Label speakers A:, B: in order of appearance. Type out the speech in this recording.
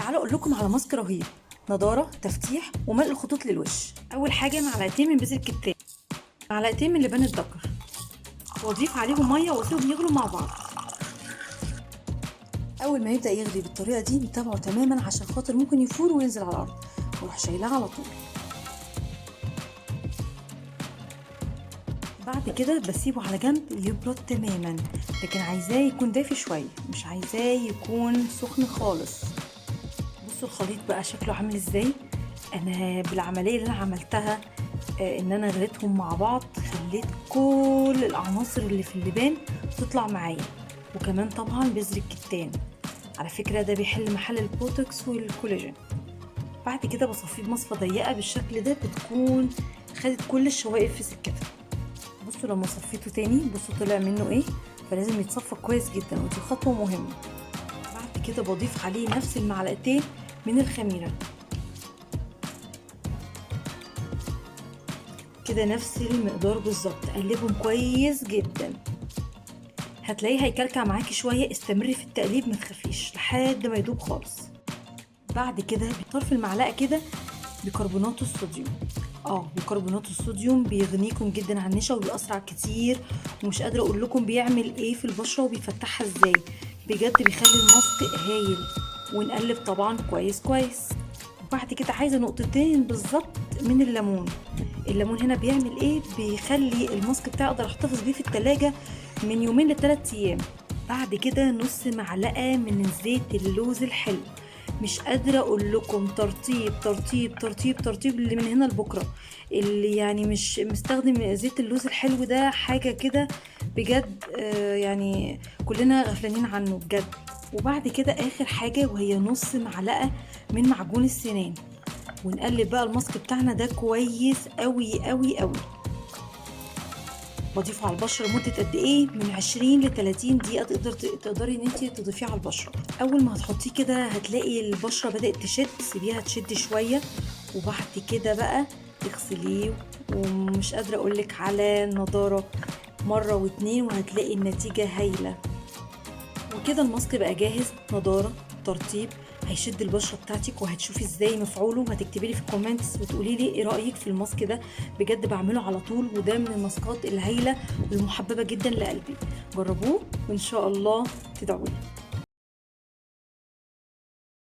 A: تعالوا اقول لكم على ماسك رهيب، نضاره، تفتيح وملء الخطوط للوش. اول حاجة معلقتين من بذر الكتان، معلقتين من لبان الدكر، واضيف عليهم مية واسيبهم يغلوا مع بعض. اول ما يبدا يغلي بالطريقة دي نتابعه تماما عشان خاطر ممكن يفور وينزل على الارض، واروح شايلاه على طول. بعد كده بسيبه على جنب يبرد تماما، لكن عايزاه يكون دافي شوية، مش عايزاه يكون سخن خالص. بصوا الخليط بقى شكله عامل ازاي. انا بالعملية اللي انا عملتها ان انا غليتهم مع بعض، خليت كل العناصر اللي في اللبان تطلع معايا، وكمان طبعا بذر الكتان. على فكرة ده بيحل محل البوتوكس والكولاجين. بعد كده بصفيه بمصفى ضيقه بالشكل ده، بتكون خدت كل الشوائب في سكتها. بصوا لما صفيته تاني بصوا طلع منه ايه، فلازم يتصفى كويس جدا، ودي خطوة مهمة. بعد كده بضيف عليه نفس المعلقتين من الخميره كده، نفس المقدار بالظبط. قلبهم كويس جدا، هتلاقيه هيكلكع معاكي شوية. استمري في التقليب ما تخافيش لحد ما يدوب خالص. بعد كده بطرف المعلقة كده بيكربونات الصوديوم. بيكربونات الصوديوم بيغنيكم جدا عن النشا وبيأسرع كتير، ومش قادرة اقول لكم بيعمل ايه في البشرة وبيفتحها ازاي، بجد بيخلي الماسك هايل. ونقلب طبعا كويس كويس. وبعد كده عايزه نقطتين بالظبط من الليمون. الليمون هنا بيعمل ايه؟ بيخلي الماسك بتاعي اقدر احتفظ بيه في التلاجة من يومين لثلاث ايام. بعد كده نص معلقه من زيت اللوز الحلو. مش قادرة اقول لكم ترطيب ترطيب ترطيب ترطيب اللي من هنا لبكرة. اللي يعني مش مستخدم زيت اللوز الحلو ده حاجة كده بجد، يعني كلنا غفلانين عنه بجد. وبعد كده اخر حاجة وهي نص معلقه من معجون السنان. ونقلب بقى الماسك بتاعنا ده كويس قوي قوي قوي. بضيفه على البشرة لمدة قد ايه؟ من 20 ل 30 دقيقة تقدري ان انت تضيفيه على البشرة. اول ما هتحطيه كده هتلاقي البشرة بدات تشد، سيبيها تشد شوية، وبعد كده بقى تغسليه. ومش قادرة اقولك على النضارة، مرة واتنين وهتلاقي النتيجة هايلة. وكده الماسك بقى جاهز، نضاره، ترطيب، هيشد البشرة بتاعتك، وهتشوفي ازاي مفعوله. وهتكتبي لي في ال comments وتقولي لي ايه رايك في الماسك ده. بجد بعمله على طول، وده من الماسكات الهايله والمحببه جدا لقلبي. جربوه وان شاء الله تدعوا لي.